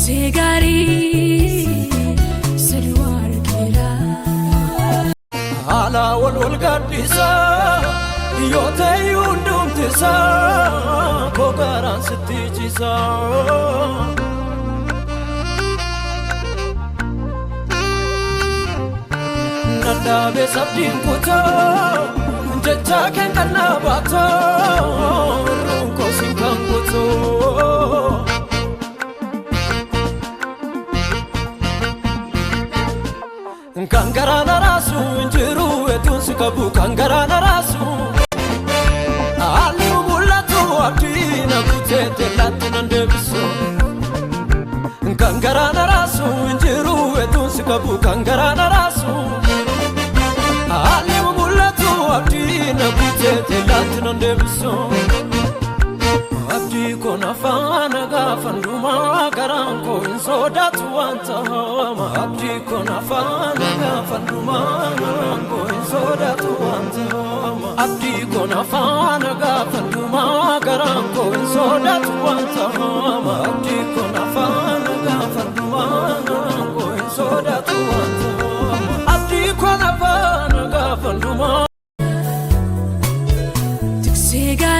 Tiksee gaarii si duwwaa argeera. Haala wal wal gadhiisaa yoo ta'e hundumtisaa koo garaan sitti ciisaa. Nadhaabee sabdiin kutaa jecha keen kannaa baatoo irruun koo siin kan kutoo. Kan garaa na raasu hin jiru etuun si qabu kan garaa na raasu. Haalli mul'atu abdii na kutee teellaatti nan deebisu. Kan garaa na raasu hin jiru etuun si qabu kan garaa na raasu. Haalli mul'atu abdii na kutee teellaatti nan deebisu. Abdii kun afaan gaafan dhumaa garaan koo hin sodaatu wanta hamaa. Abdii kun afaan gaafan dhumaa garaan koo hin sodaatu wanta hamaa. Abdii kun afaan gaafan dhumaa garaan koo hin sodaatu wanta hamaa. Abdii kun afaan gaafan dhumaa garaan koo hin sodaatu wanta hamaa. Abdii kun afaan gaafan dhumaa. Tiksee gaarii.